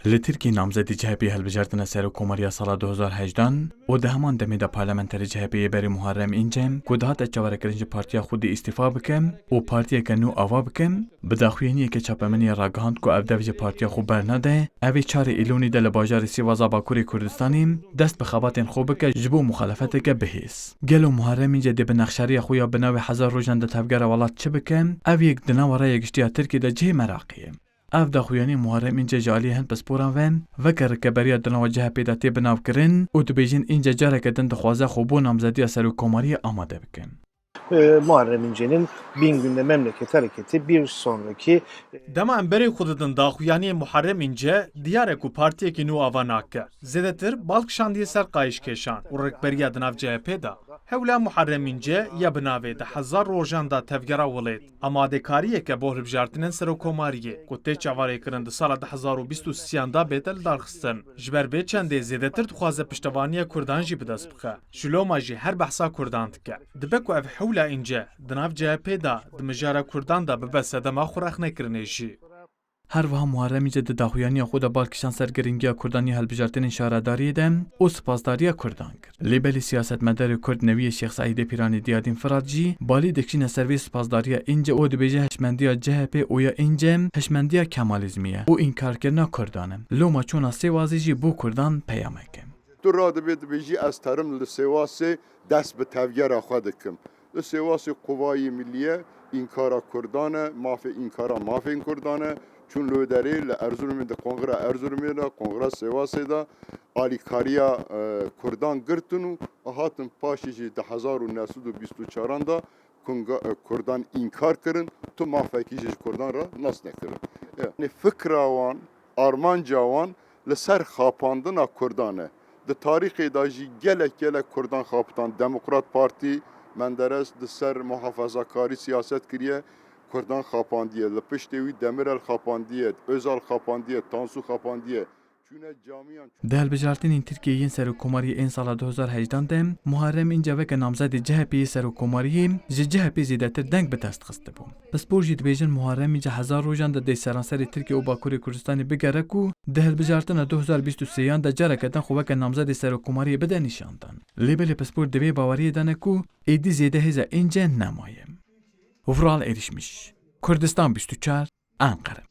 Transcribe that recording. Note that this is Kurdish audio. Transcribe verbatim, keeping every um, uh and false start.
Li Tirkiyê namzedî C H P'yê hilbijartine serokkomariya sala du hezar hejdan û di heman demê de parlamenterê C H P'yê berê Muharrem Înce ku dihate çaverêkirin ji partiya xwe dê îstîfa bike û partiyeke nû ava bike, bi daxuyaniyeke çapemeniyê ragihand ku ev dev ji partiya xwe bernade, ev ê çarê Îlonî de li bajarê Sîwaza Bakurê Kurdistanê dest bi xebatên xwe bike ji bo muxalefeteke bihêz. Gelo Muharrem Înce dê bi nexşeriya xwe ya bi navê hezar rojan di tevgera welat çi bike? Ev yek di nava raya giştî ya Tirkiyê de cihê meraqê ye. Ev daxuyanî Muharrem Înce ji aliyê hin pisporan ve weke rikeberiya di nava C H P de tê binavkirin û dibêjin Înce careke din dixwaze xwe bo namzediya serokkomariyê amade bike. Ee, Muharrem İnce'nin bin günde memleket hareketi bir sonraki Dema em berê xwe didin daxuyaniyê Muharrem Înce, diyar e ku partiyekî nû ava nake. Zêdetir bal kişandiye ser qayîşkêşan û rikberiya di nav C H P de. Hewla Muharrem Înce ya bi navê di hezar rojan de tevgera welêt, amadekariyeke bo hilbijartinên serokkomariyê ku tê çaverêkirin di sala du hezar û bîst û sêyan de bête lidarxistin. Ji ber vê çendê zêdetir dixwaze piştevaniya Kurdan jî bi dest bixe. Ji loma jî her behsa Kurdan dike. Dibe ku ev hewla Înce di nav C H P de di mijara Kurdan de bibe sedema xwe rexnekirinê jî. Her wiha Muharrem Înce di daxuyaniya xwe de bal kişand ser giringiya Kurdan ya hilbijartinên şaredariyê de û spasdariya Kurdan kir. Lê belê siyasetmedarê Kurd newiyê Şêx Seîdê Pîranî Diyadîn Firat jî balî dikişîne ser vê spasdariya Înce û dibêje hişmendiya C H P û ya Înce hişmendiya Kemalîzmî ye û înkarkirina Kurdan e. Loma çûna Sêwazê jî bo Kurdan peyamek e. Tu radibê dibêjî ez terim li Sêwasê dest bi tevgera xwe dikim. Li Sêwasê Quvayê Millî ye, înkara Kurdan e, mafê înkara mafên Kurdan e. Çûn li wê derê li Erzurumê di Kongra Erzurumê de, Kongra Sêwasê de alîkariya e, Kurdan girtin û hatin paşê jî di hezar û neh sed û bîst û çaran de kunga- e, Kurdan înkar kirin, tu mafekî jî ji Kurdan re nas nekirin. Yanî fikra wan, armanca wan li ser xapandina Kurdan e. Di tarîxê de jî gelek gelek Kurdan xapitan. Demokrat Partî, Menderes di ser muhafezakarî siyaset kiriye, Kurdan xapandiye. Li piştê wî Demirel xapandiye, Özal xapandiye, Tansu xapandiye. Çûne camiyan. Di hilbijartinên Tirkiyeyê yên serokkomariyê ên sala du hezar hejdan de Muharrem Înce weke namzedê C H P'yê serokkomariyê ji C H P'ê zêdetir deng bi dest xistibû. Pispor jî dibêjin Muharrem Înce hezar rojan de dê seranserê Tirkiye û Bakurê Kurdistanê bigere ku di hilbijartina du hezar bîst û sêyan de careke din xwe weke namzedê serokkomariyê bide nîşandan. Lê belê pispor di vê baweriyê de ne ku êdî zêde hêza Înce nemaye. Vural Erişmiş, Kurdistan bîst û çar, Ankara.